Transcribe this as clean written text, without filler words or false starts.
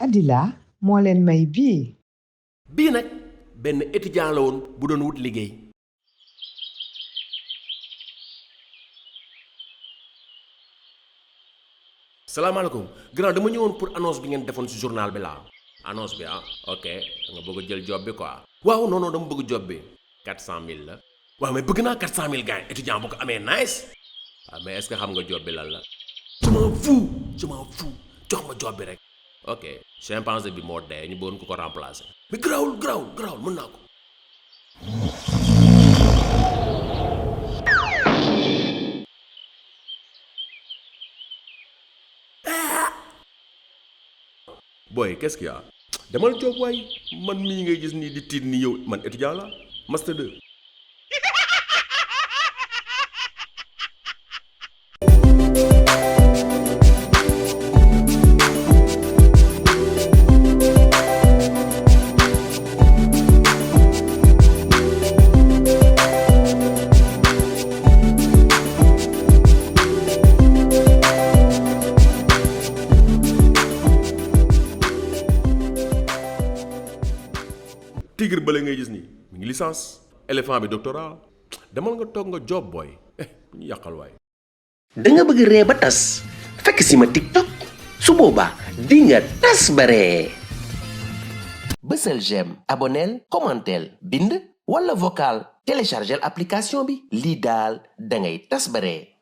Adila moo leen may bii. bii nag benn étudiant la woon bu doon wut liggéey. salaamaaleykum grand dama ñëwoon pour annonce bi ngeen defoon ci journal bi laa. annonce bi ah ok da nga bëgg a jël job bi quoi. waaw non non dama bëgg job bi 400000 la. waaw mais bëgg naa 400000 gars étudiant bu ko amee nice. waaw mais est-ce que xam nga job bi lan la. je m'en fous jox ma job bi rek. ok chimpanzé bi moo dee ñu bëggoon ko remplacer. mais garaawul mën naa ko. boy qu'est-ce qu'il y a demal job waay man mii ngay gis nii di tiit nii yow man étudiant la master 2. tigre bële ngay gis nii mi ngi licence éléphant bi doctorat demal nga toog nga job boy ñu yàqal waay. da nga bëgg ree ba tas fekk si ma TikTok su boobaa di nga tas ba ree bësal j'aime abonneel commentel bind wala vocal téléchargel application bi lii daal da ngay tas ba ree